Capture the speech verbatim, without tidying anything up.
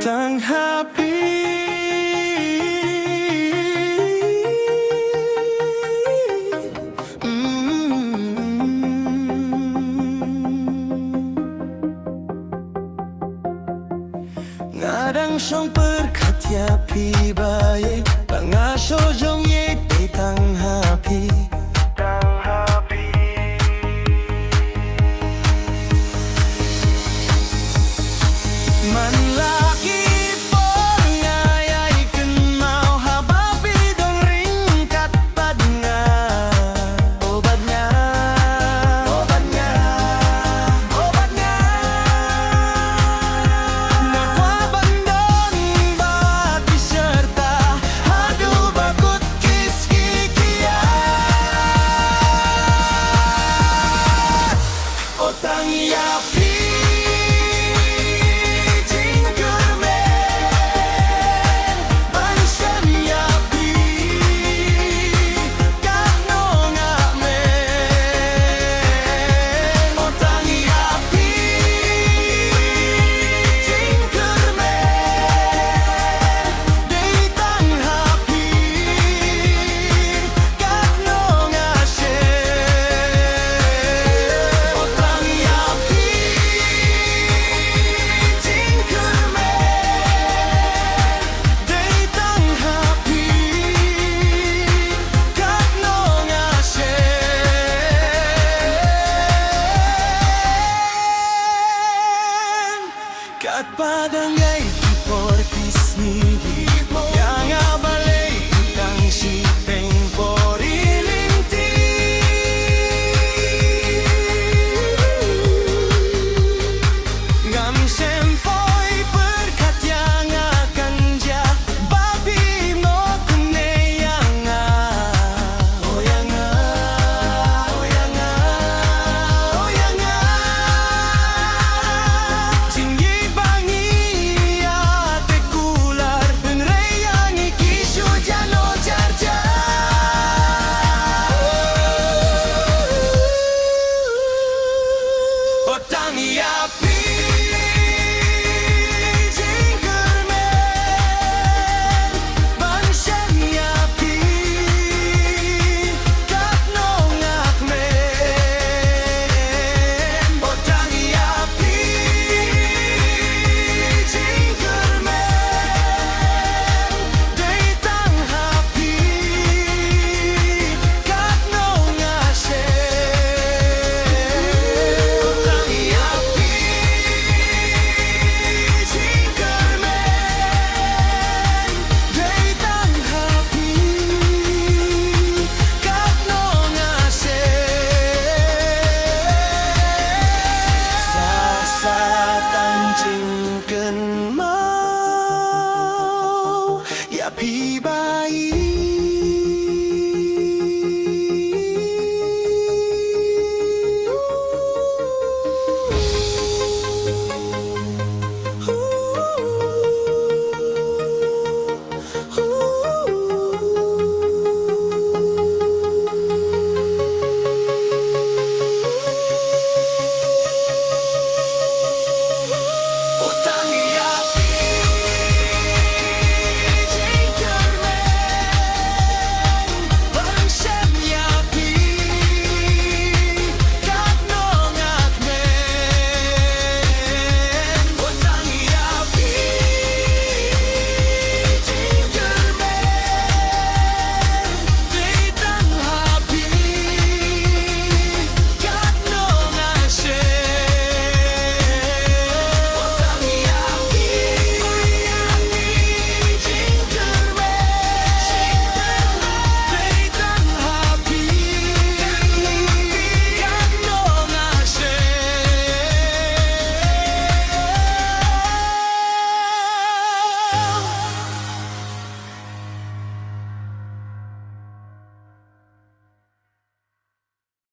Tang ha phi. Mm. Nga dang shong pyrkhat ïa phi ba ïeit, ba nga shu jong ïeit dei tang ha phi. Tang ha phi. Man la ki por nga ïai kynmaw haba phi don ryngkat bad nga. Oh bad nga, oh bad nga, oh bad nga. Nga kwah ban don bad phi shirta haduh ba kut ki sngi ki ïa. Oh tang ïa phi jingkyrmen, ban shem ïa phi katno nga kmen. Oh tang ïa phi jingkyrmen, dei tang ha phi katno nga shem. Oh tang ïa phi jingkyrmen, dei tang ha phi katno nga shem. Katba dang ïai ki por ki sngi, ïa nga balei tang shiteng por i lynti. Ngam shym poi pyrkhat ïa nga kan jia ba phi mo kane ïa nga. Oh ïa nga, oh ïa nga, oh ïa nga. Jingïeit ba ngi ïa te kular, hynrei ïa ngi ki shu jia noh jar jar. Oh tang ïa phi